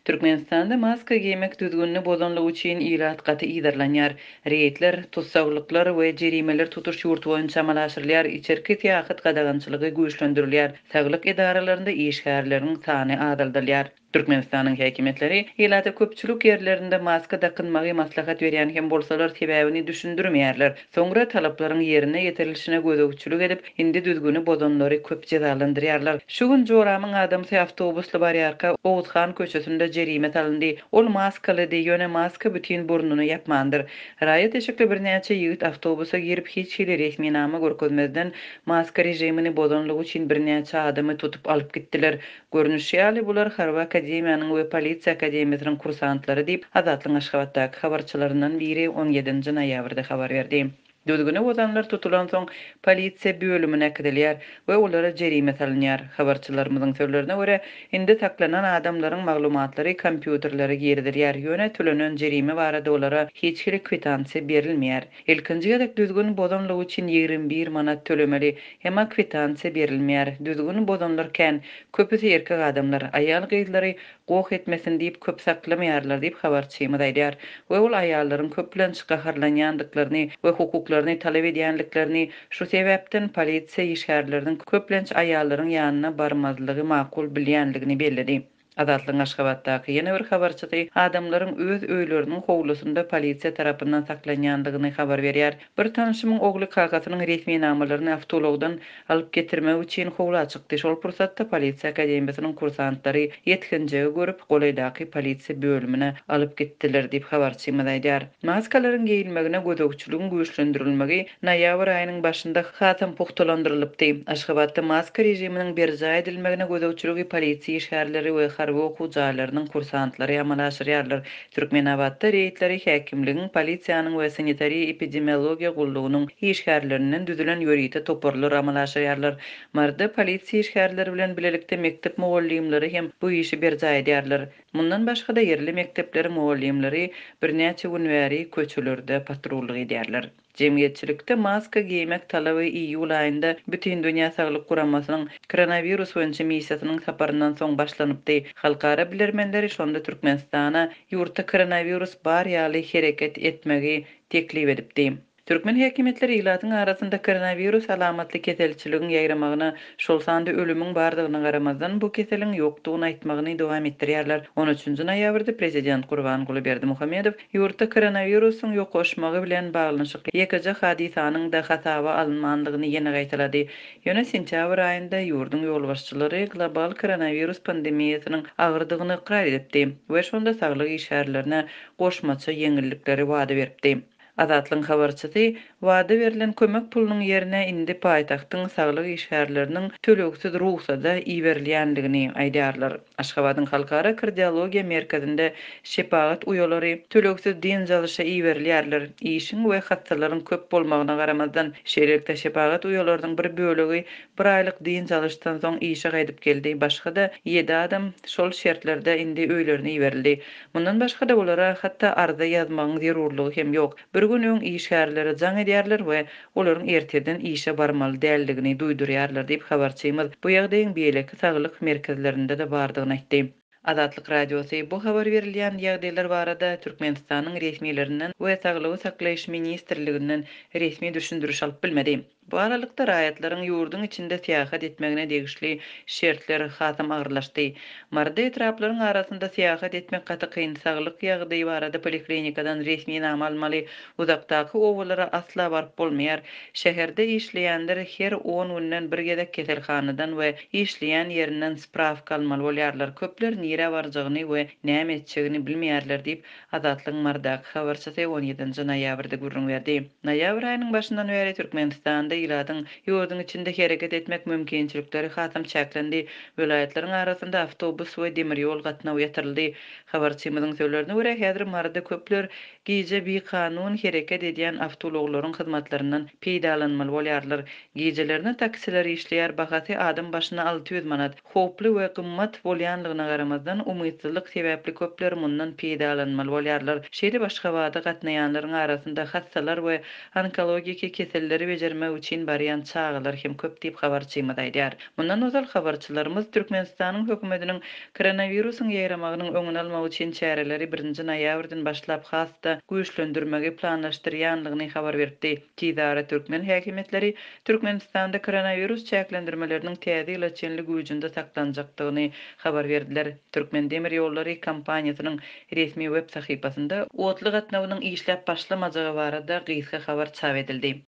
Türkmenistanda maska geýmek düzgünini bozanlygy üçin ilat gaty yzarlanýar. Reýdler, tussaglyklar we jerimeler tutuş ýurt boýunça amala aşyrylýar, içerki syýahat gadagançylygy güýçlendirilýär, saglyk edaralarynda işgärleriň sany azaldylýar. Türkmenistanyň häkimiýetleri ilata köpçülik ýerlerinde maska dakynmagy maslahat berýän hem bolsalar, sebäbini düşündirmeýärler. Soňra talaplaryň ýerine ýetirilişine gözegçilik edip, indi düzgüni bozanlary köp jezalandyrýarlar. Şu gün joramyň adamsy awtobusly barýarka, Oguzhan köçesinde jerime salyndy. Ol maskalydy, ýöne maska bütin burnuny ýapmandyr. Raýat eşikli birnäçe ýigit awtobusa girip, hiç hili resminama görkezmezden, maska režimini bozanlygy üçin birnäçe adamy tutup alyp gitdiler. Görnüşi ýaly, bular Harby akademiýanyň we Polisiýa akademiýasynyň kursantlary diýip, Azatlygyň Aşgabatdaky habarçylaryndan biri on ýedinji noýabrda habar berdi. Düzgüni bozanlar tutulansoň, polisiýa bölümine äkidilýär we olara jerime salynýar. Habarçylarymyzyň sözlerine görä, indi saklanan adamlaryň maglumatlary kompýuterlere girizilýär, ýöne tölenen jerime barada olara hiç hili kwitansiýa berilmeýär. Ilkinji gezek düzgün bozanlygy üçin 21 manat tölemeli, emma kwitansiýa berilmeýär. Düzgün bozanlar kän, köpüsi erkek adamlar, aýal-gyzlary goh etmesin diýip köp saklamaýarlar diýip habarçymyz aýdýar we ol aýallaryň köplenç gaharlanýandyklaryny we hukuklaryny talap edýänliklerini, şu sebäpden polisiýa işgärleriniň köplenç aýallaryň ýanyna barmazlygy makul bilýänligini belledi. Azatlygyň Aşgabatdaky ýene bir habarçysy adamlaryň öz öýleriniň howlusynda polisiýa tarapyndan saklanýandygyny habar berýär. Bir tanşymyň ogly kakasynyň resminamalaryny awtoulagdan alyp getirmek üçin howla çykdy. Şol pursatda polisiýa akademiýasynyň kursantlary ýetginjegi görüp, golaýdaky polisiýa bölümine alyp gitdiler diýip, habarçymyz aýdýar. Maskalaryň geýilmegine gözegçiligiň güýçlendirilmegi noýabr aýynyň başynda hasam pugtalandyrylypdy. Aşgabatda maska režiminiň berjaý edilmegine gözegçiligi polisiýa işgärleri we harby okuw jaýlarynyň kursantlary amala aşyrýarlar. Türkmenabatda reýdleri häkimligiň, polisiýanyň we sanitariýa-epidemiologiýa gullugynyň işgärlerinden düzülen ýörite toparlar amala aşyrýarlar. Maryda polisiýa işgärleri bilen bilelikde mekdep mugallymlary hem bu işi berjaý edýärler. Mundan başga-da ýerli mekdepleriň mugallymlary birnäçe gün bäri köçelerde patrullyk edýärler. Jemgyýetçilikde maska geýmek talaby iýul aýynda Bütindünýä Saglyk Guramasynyň koronawirus boýunça missiýasynyň saparyndan soň başlanypdy. Halkara bilermenleri şonda Türkmenistana ýurtda koronawirus bar ýaly hereket etmegi teklip edipdi. Türkmen häkimiýetleri ilatyň arasynda koronawirus alamatly keselçiligiň ýaýramagyna, şol sanda ölümiň bardygyna garamazdan, bu keseliň ýokdugyny aýtmagyny dowam etdirýärler. On üçünji noýabrda prezident Gurbanguly Berdimuhamedow Ýurtda koronawirusyň ýokaşmagy bilen baglanyşykly ýekeje hadysanyň-da hasaba alynmandygyny ýene gaýtalady. Ýöne sentýabr aýynda ýurduň ýolbaşçylary global koronawirus pandemiýasynyň agyrdygyny ykrar edipdi we şonda saglyk işgärlerine goşmaça ýeňillikleri wada beripdi. Azatlygyň habarçysy wada berlen kömek pulunyň ýerine indi paýtagtyň saglyk işgärleriniň tölegsiz rugsada iberilýändigini aýdýarlar. Aşgabadyň Halkara kardiologiýa merkezinde şepagat uýalary tölegsiz dynç alyşa iberilýärler. Işiň we hassalaryň köp bolmagyna garamazdan, şeýlelikde şepagat uýalarynyň bir bölegi bir aýlyk dynç alyşdan soň işe gaýdyp geldi, başga-da ýedi adam şol şertlerde indi öýlerine iberildi. Mundan başga-da olara hatda arza ýazmagyň zerurlygy hem ýok. Bir gün öň işgärlere jaň edýärler we olaryň ertirden işe barmaly däldigini duýdurýarlar diýip, habarçymyz bu ýagdaýyň beýleki saglyk merkezlerinde-de bardygyny aýtdy. Azatlyk Radiosy bu habar berilýän ýagdaýlar barada Türkmenistanyň resmilerinden we Saglygy saklaýyş ministrliginden resmi düşündiriş alyp bilmedi. Bu aralykda, raýatlaryň ýurduň içinde syýahat etmegine degişli şertler hasam agyrlaşdy. Maryda etraplaryň arasynda syýahat etmek gaty kyn, saglyk ýagdaýy barada poliklinikadan resminama almaly, uzakdaky obalara asla baryp bolmaýar. Şäherde işleýänler her on günden bir gezek keselhanadan we işleýän ýerinden sprawka almaly bolýarlar. Köpler nirä barjagyny we näme etjegini bilmeýärler diýip, Azatlygyň Marydaky habarçysy on ýedinji noýabrda gürrüň berdi. Noýabr aýynyň başyndan bäri Türkmenistanda ilatyň ýurduň içinde hereket etmek mümkinçilikleri hasam çäklendi. Welaýatlaryň arasynda awtobus we demir ýol gatnawy ýatyryldy. Habarçymyzyň sözlerine görä, häzir Maryda köpler gije bikanun hereket edýän awtoulaglaryň hyzmatlaryndan peýdalanmaly bolýarlar. Gijelerine taksiler işleýär, bahasy adam başyna 600 manat. Howply we gymmat bolýanlygyna garamazdan, umytsyzlyk sebäpli köpler mundan peýdalanmaly bolýarlar. Şeýdip, Aşgabada gatnaýanlaryň arasynda hassalar we onkologiki keselleri bejermek üçin. üçin barýan çagalar hem köp diýip, habarçymyz aýdýar. Mundan ozal habarçylarymyz Türkmenistanyň hökümetiniň koronawirusyň ýaýramagynyň öňüni almak üçin çäreleri birinji noýabrdan başlap has-da güýçlendirmegi planlaşdyrýanlygyny habar beripdi. Tizara türkmen häkimiýetleri Türkmenistanda koronawirus çäklendirmeleriniň täze ýyla çenli güýjünde saklanjakdygyny habar berdiler. Türkmendemirýollary kompaniýasynyň resmi web sahypasynda otly gatnawynyň işläp başlamajagy barada gysga habar çap edildi.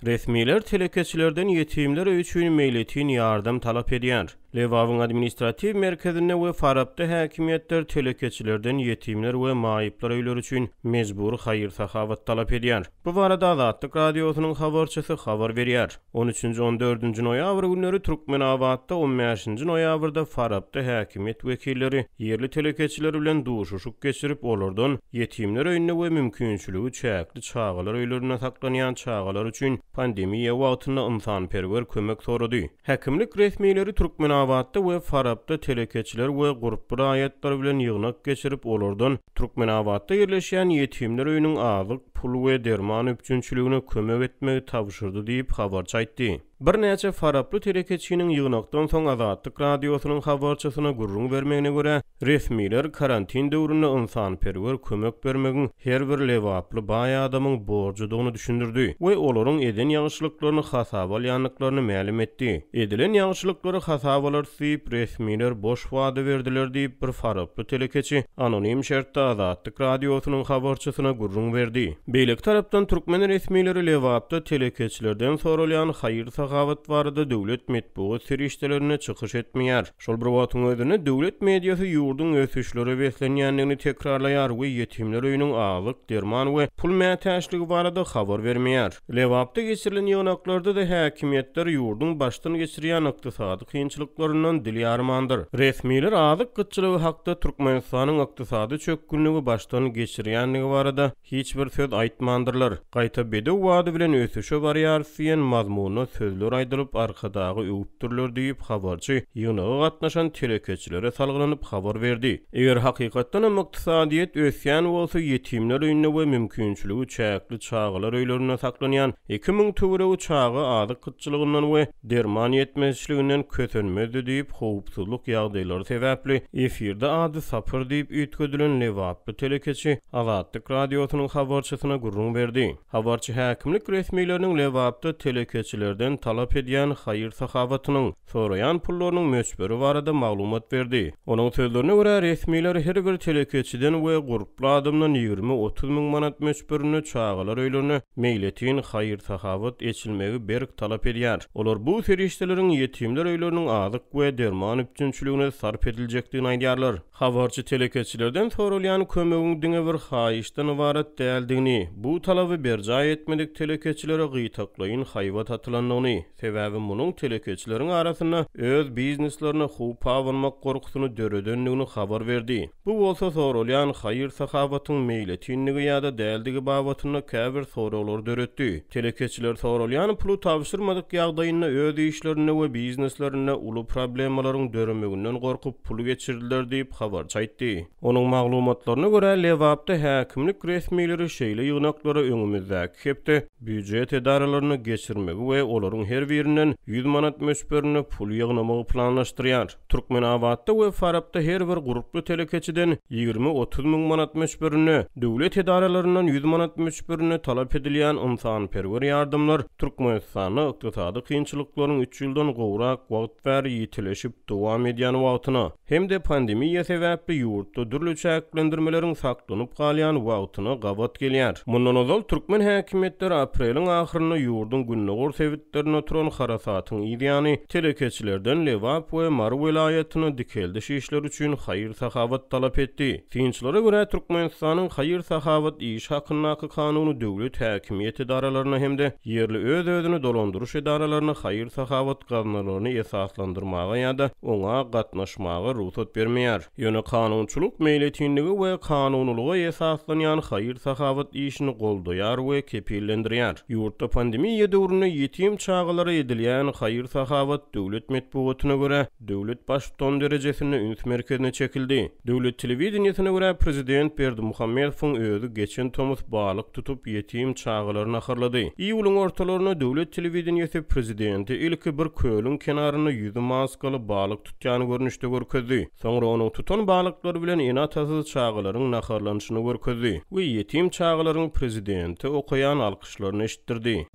Resmiler telekeçilerden ýetimler öýi üçin meýletin ýardam talap edýär. Lebabyň administratiw merkezinde we Farapda häkimiýetler telekeçilerden ýetimler we maýyplar öýleri üçin mejbury haýyr-sahawat talap edýär. Bu barada Azatlyk Radiosynyň habarçysy habar berýär. On üçünji, on dördünji noýabr günleri Türkmenabatda, on bäşinji noýabrda Farapda häkimiýet wekilleri ýerli telekeçiler bilen duşuşyk geçirip, olardan ýetimler öýünde we mümkinçiligi çäkli çagalar öýlerinde saklanýan çagalar üçin pandemiýa wagtynda ynsanperwer kömek sorady. Häkimlik resmileri Türkmenabatda we Farapda telekeçiler we gurply raýatlar bilen ýygnak geçirip, olardan Türkmenabatda ýerleşýän ýetimler öýüniň azyk, pul we derman üpjünçiligine kömek etmegi tabşyrdy diýip, habarçy aýtdy. Birnäçe faraply telekeçiniň ýygnakdan soň Azatlyk Radiosynyň habarçysyna gürrüň bermegine görä, resmiler karantin döwründe ynsanperwer kömek bermegiň her bir lebaply baý adamyň borjudygyny düşündirdi we olaryň eden ýagşylyklaryny hasaba alýandyklaryny mälim etdi. Edilen ýagşylyklary hasaba alarys diýip, resmiler boş wada berdiler diýip, bir faraply telekeçi anonim şertde Azatlyk Radiosynyň habarçysyna gürrüň berdi. Beýleki tarapdan, türkmen resmileri Lebapda telekeçilerden soralýan haýyr-sahawat barada döwlet metbugat serişdelerinde çykyş etmeýär. Şol bir wagtyň özünde, döwlet mediasy ýurduň ösüşlere beslenýändigini tekrarlaýar we ýetimler öýüniň azyk, derman we pul mätäçligi barada habar bermeýär. Lebapda geçirilen ýygnaklarda-da häkimiýetler ýurduň başdan geçirýän ykdysady kynçylyklaryndan dil ýarmandyr. Resmiler azyk gytçylygy hakda Türkmenistanyň ykdysady çökgünligi başdan geçirýändigi barada hiç bir söz aýtmandyrlar. Gaýta bedew bady bilen ösüşe barýarys diýen mazmunda sözler aýdylyp Arkadagy öwüpdirler diýip, habarçy ýygnaga gatnaşan telekeçilere salgylanyp habar berdi. Eger hakykatdanam ykdysadyýet ösýän bolsa, ýetimler öýünde we mümkinçiligi çäkli çagalar öýlerinde saklanýan 2000 töweregi çaga azyk gytçylygyndan we derman ýetmezçiliginden kösenmezdi diýip, howpsuzlyk ýagdaýlary sebäpli efirde ady Sapar diýip üýtgedilen lebaply telekeçi Azatlyk Radiosynyň habarçysyna gürrüň berdi. Habarçy häkimlik resmileriniň Lebapda telekeçilerden talap edýän haýyr-sahawatynyň, soraýan pullarynyň möçberi barada maglumat berdi. Onuň sözlerine görä, resmiler her bir telekeçiden we gurply adamdan 20-30 müň manat möçberinde çagalar öýlerine meýletin haýyr-sahawat eçilmegi berk talap edýär. Olar bu serişdeleriň ýetimler öýleriniň azyk we derman üpjünçiligine sarp ediljekdigini aýdýarlar. Habarçy telekeçilerden soralýan kömegiň diňe bir haýyşdan ybarat däldigini, bu talaby berjaý etmedik telekeçilere gytaklaýyn haýbat atylandygyny, sebäbi munuň telekeçileriň arasynda öz bizneslerine howp abanmak gorkusyny döredendigini habar berdi. Bu bolsa soralýan haýyr-sahawatyň meýletinligi ýa-da däldigi babatynda käbir soraglary döretdi. Telekeçiler soralýan puly tabşyrmadyk ýagdaýynda öz işlerinde we bizneslerinde uly problemalaryň döremeginden gorkup puly geçirdiler diýip, habarçy aýtdy. Onuň maglumatlaryna görä, Lebapda häkimlik resmileri şeýle ýygnaklary öňümizdäki hepde býujet edaralarynda geçirmegi we olaryň her birinden 100 manat möçberinde pul ýygnamagy planlaşdyrýar. Türkmenabatda we Farapda her bir gurply telekeçiden 20-30 müň manat möçberinde, döwlet edaralaryndan 100 manat möçberinde talap edilýän ynsanperwer ýardamlar Türkmenistanda ykdysady kynçylyklaryň üç ýyldan gowrak wagt bäri ýitileşip dowam edýän wagtyna hem-de pandemiýa sebäpli ýurtda dürli çäklendirmeleriň saklanyp galýan wagtyna gabat gelýär. Mundan ozal, türkmen häkimiýetleri apreliň ahyrynda ýurduň gündogar sebitlerinde turan harasatyň yzýany telekeçilerden Lebap we Mary welaýatyna dikeldiş işleri üçin haýyr-sahawat talap etdi. Synçylara görä, Türkmenistanyň haýyr-sahawat işi hakyndaky kanuny döwlet häkimiýet edaralaryna hem-de ýerli öz-özüni dolandyryş edaralaryna haýyr-sahawat gaznalaryny esaslandyrmaga ýa-da oňa gatnaşmaga rugsat bermeýär. Ýöne kanunçylyk meýletinlige we kanunylyga esaslanýan haýyr-sahawat. işini goldaýar we kepillendirýär. Ýurtda pandemiýa döwründe ýetim çagalara edilýän haýyr-sahawat döwlet metbugatyna görä, döwlet baştutany derejesinde üns merkezine çekildi. Döwlet telewideniýesine görä, prezident Berdimuhamedowyň özi geçen tomus balyk tutup, ýetim çagalary naharlady. Iýulyň ortalarynda döwlet telewideniýesi prezidenti ilki bir kölüň kenarynda ýüzi maskaly balyk tutýan görnüşde görkezdi. Soňra onuň tutan balyklary bilen ene-atasyz çagalaryň naharlanyşyny görkezdi we ýetim çagalaryň prezidente okaýan alkyşlaryny eşitdirdi.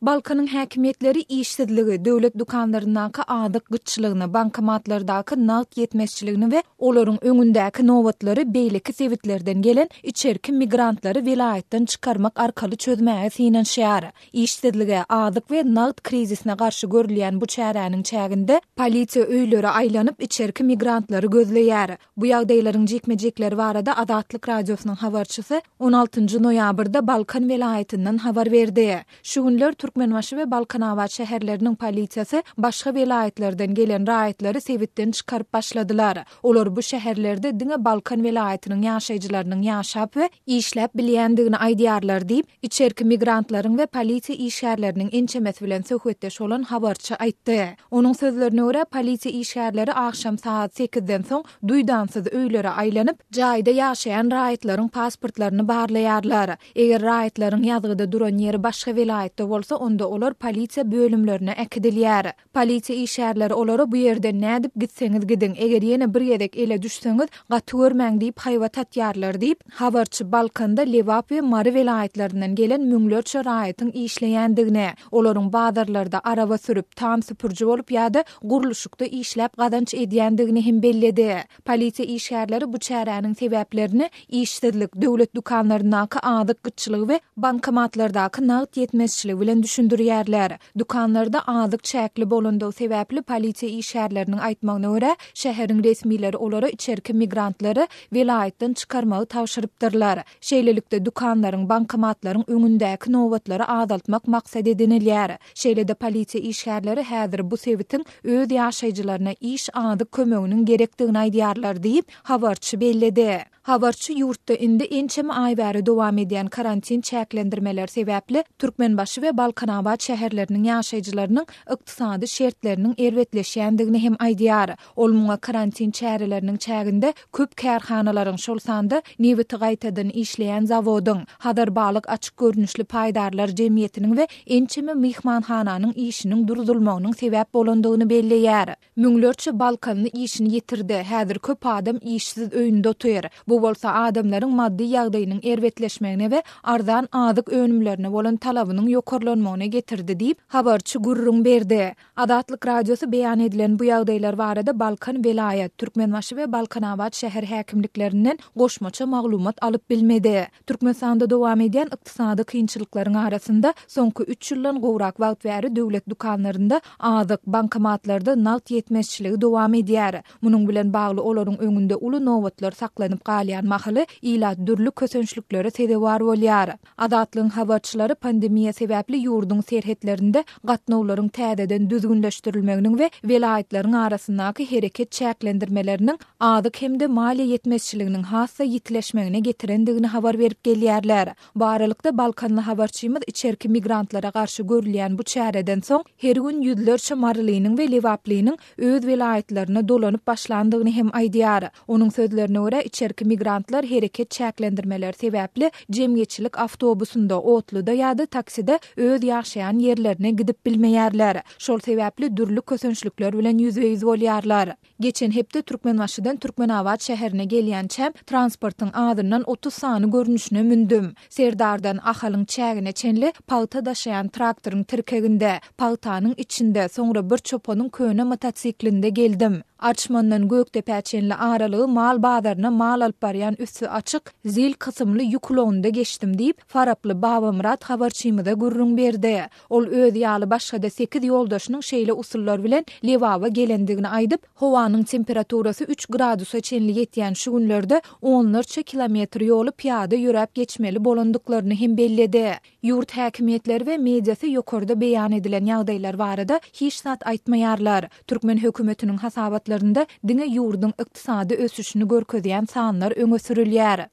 Balkanyň häkimiýetleri işsizligi, döwlet dükanlaryndaky azyk gytçylygyny, bankomatlardaky nagt ýetmezçiligini we olaryň öňündäki nobatlary beýleki sebitlerden gelen içerki migrantlary welaýatdan çykarmak arkaly çözmäge synanyşýar. Işsizlige, azyk we nagt krizisine garşy görülýän bu çäräniň çäginde polisiýa öýlere aýlanyp, içerki migrantlary gözleýär. Bu ýagdaýlaryň jikme-jikleri barada Azatlyk Radiosynyň habarçysy on altynjy noýabrda Balkan welaýatyndan habar berdi. Şu günler Türkmenbaşy we Balkanabat şäherleriniň polisiýasy başga welaýatlardan gelen raýatlary sebitden çykaryp başladylar. Olar bu şäherlerde diňe Balkan welaýatynyň ýaşaýjylarynyň ýaşap we işläp bilýändigini aýdýarlar diýip, içerki migrantlaryň we polisiýa işgärleriniň ençemesi bilen söhbetdeş bolan habarçy aýtdy. Onuň sözlerine görä, polisiýa işgärleri agşam sagat sekizden soň duýdansyz öýlere aýlanyp, jaýda ýaşaýan raýatlaryň pasportlaryny barlaýarlar. Eger raýatlaryň ýazgyda duran ýeri başga welaýatda bolsa, onda olar polisiýa bölümlerine äkidilýär. Polisiýa işgärleri olara bu ýerden nädip gitseňiz gidiň, eger ýene bir gezek ele düşseňiz, gaty görmäň diýip haýbat atýarlar diýip, habarçy Balkanda Lebap we Mary welaýatlaryndan gelen müňlerçe raýatyň işleýändigini, olaryň bazarlarda araba sürüp, tam süpüriji bolup ýa-da gurluşykda işläp gazanç edýändigini hem belledi. Polisiýa işgärleri bu çäräniň sebäplerini işsizlik, döwlet dükanlaryndaky azyk gytçylygy we bankomatlardaky nagt ýetmezçiligi bilen düşündirýärler. Dükanlarda azyk çäkli bolandygy sebäpli polisiýa işgärleriniň aýtmagyna görä, şäheriň resmileri olara içerki migrantlary welaýatdan çykarmagy tabşyrypdyrlar. Şeýlelikde, dükanlaryň, bankomatlaryň öňündäki nobatlary azaltmak maksat edinilýär. Şeýle-de polisiýa işgärleri häzir bu sebitiň öz ýaşaýjylaryna iş azyk kömeginiň gerekdigini aýdýarlar diýip, habarçy belledi. Habarçy ýurtda indi ençeme aý bäri dowam edýän karantin çäklendirmeleri sebäpli Türkmenbaşy we Balkanabat şäherleriniň ýaşaýjylarynyň ykdysady şertleriniň erbetleşýändigini hem aýdýar. Ol muňa karantin çäreleriniň çäginde köp kärhanalaryň, şol sanda nebiti gaýtadan işleýän zawodyň, Hazar balyk açyk görnüşli paýdarlar jemgyýetiniň we ençeme myhmanhananyň işiniň duruzylmagynyň sebäp bolandygyny belleýär. Müňlerçe balkanly işini ýitirdi, häzir köp adam işsiz öýünde otyr. Bu bolsa adamlaryň maddy ýagdaýynyň erbetleşmegine we arzan azyk önümlerine bolan talabynyň ýokarlanmagyna getirdi diýip, habarçy gürrüň berdi. Azatlyk Radiosy beýan edilen bu ýagdaýlar barada Balkan welaýat, Türkmenbaşy we Balkanabat şäher häkimliklerinden goşmaça maglumat alyp bilmedi. Türkmenistanda dowam edýän ykdysady kynçylyklaryň arasynda, soňky üç ýyldan gowrak wagt bäri döwlet dükanlarynda azyk, bankomatlarda nagt ýetmezçiligi dowam edýär. Munuň bilen bagly olaryň öňünde uly nobatlar saklanyp galýan mahaly, ilat dürli kösençliklere sezewar bolýar. Azatlygyň habarçylary pandemiýa sebäpli ýurduň serhetlerinde gatnawlaryň täzeden düzgünleşdirilmeginiň we welaýatlaryň arasyndaky hereket çäklendirmeleriniň azyk hem-de maliýe ýetmezçiliginiň has-da ýitileşmegine getirendigini habar berip gelýärler. Bu aralykda, balkanly habarçymyz içerki migrantlara garşy görülýän bu çäreden soň, her gün ýüzlerçe marylynyň we lebaplynyň öz welaýatlaryna dolanyp başlandygyny hem aýdýar. Onuň sözlerine görä, içerki migrantlar hereket çäklendirmeleri sebäpli jemgyýetçilik awtobusynda, otluda ýa-da takside öz ýaşaýan ýerlerine gidip bilmeýärler. Şol sebäpli dürli kösençlikler bilen ýüzbe-ýüz bolýarlar. Geçen hepde Türkmenbaşydan Türkmenabat şäherine gelýänçäm, transportyň azyndan 30 sany görnüşine mündüm. Serdardan Ahalyň çägine çenli pagta daşaýan traktoryň tirkeginde, pagtanyň içinde, soňra bir çopanyň köne motosiklinde geldim. Arçmandan Gökdepä çenli aralygy mal bazaryna mal alyp barýan üsti açyk ZIL kysymly ýük ulagynda geçdim diýip, faraply Babamyrat habarçymyza gürrüň berdi. Ol özi ýaly başga-da sekiz ýoldaşynyň şeýle usullar bilen Lebaba gelendigini aýdyp, howanyň temperaturasy üç gradusa çenli ýetýän şu günlerde onlarça kilometr ýoly pyýada ýöräp geçmeli bolandyklaryny hem belledi. Ýurt häkimiýetleri we mediasy ýokarda beýan edilen ýagdaýlar barada hiç zat aýtmaýarlar. Türkmen hökümetiniň hasabatlarynda diňe ýurduň ykdysady ösüşini görkezýän sanlar öňe sürülýär.